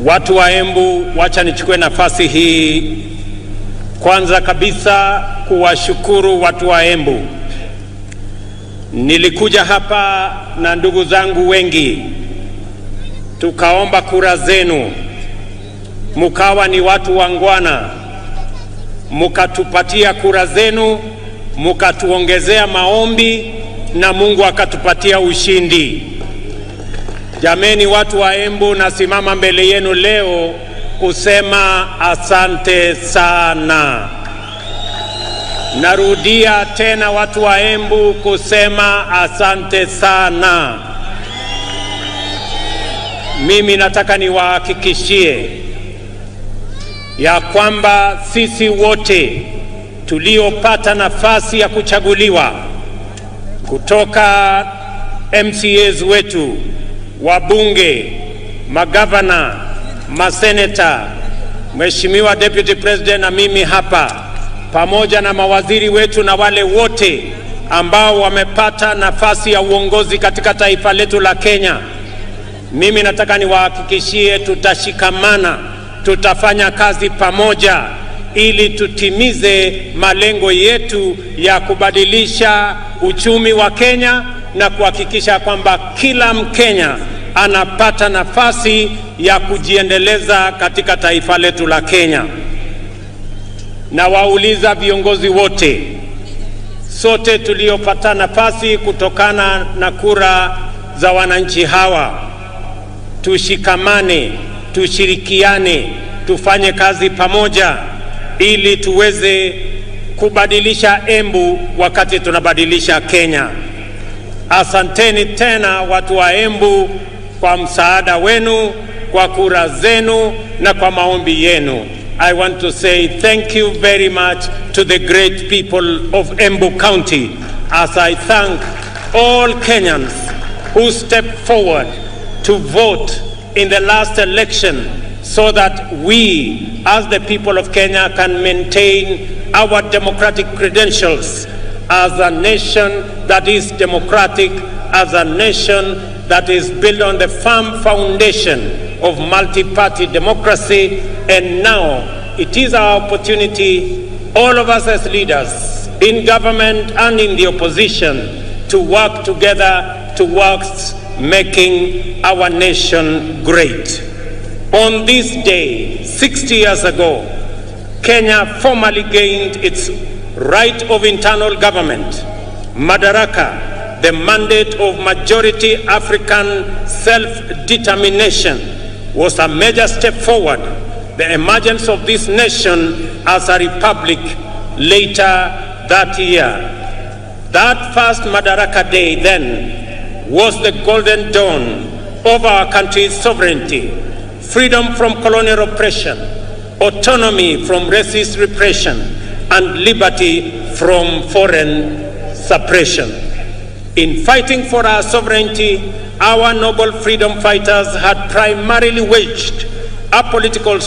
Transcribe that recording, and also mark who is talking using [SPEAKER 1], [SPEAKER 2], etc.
[SPEAKER 1] Watu wa Embu, wacha nichukue nafasi hii kwanza kabisa kuwashukuru watu wa Embu. Nilikuja hapa na ndugu zangu wengi, tukaomba kura zenu, mukawa ni watu wangwana, mukatupatia kura zenu, mukatuongezea maombi na Mungu akatupatia ushindi. Jameni, watu wa Embu, nasimama mbele yenu leo kusema asante sana. Narudia tena, watu wa Embu, kusema asante sana. Mimi nataka niwahakikishie ya kwamba sisi wote tuliopata nafasi ya kuchaguliwa kutoka MCAs wetu, wabunge, magavana, maseneta, Mheshimiwa Deputy President na mimi hapa, pamoja na mawaziri wetu na wale wote ambao wamepata nafasi ya uongozi katika taifa letu la Kenya, mimi nataka niwahakikishie tutashikamana, tutafanya kazi pamoja ili tutimize malengo yetu ya kubadilisha uchumi wa Kenya na kuhakikisha kwamba kila Mkenya anapata nafasi ya kujiendeleza katika taifa letu la Kenya. Na wauliza viongozi wote, sote tuliopata nafasi kutokana na kura za wananchi hawa, tushikamane, tushirikiane, tufanye kazi pamoja ili tuweze kubadilisha Embu wakati tunabadilisha Kenya. Asanteni tena watu wa Embu kwa msaada wenu, kwa kura zenu na kwa maombi yenu. I want to say thank you very much to the great people of Embu County as I thank all Kenyans who stepped forward to vote in the last election so that we, as the people of Kenya, can maintain our democratic credentials as a nation that is democratic, as a nation that is built on the firm foundation of multi-party democracy. And now it is our opportunity, all of us as leaders, in government and in the opposition, to work together towards making our nation great. On this day, 60 years ago, Kenya formally gained its right of internal government, Madaraka, the mandate of majority African self-determination, was a major step forward. The emergence of this nation as a republic later that year. That first Madaraka Day then was the golden dawn of our country's sovereignty, freedom from colonial oppression, autonomy from racist repression, and liberty from foreign suppression. In fighting for our sovereignty, our noble freedom fighters had primarily waged a political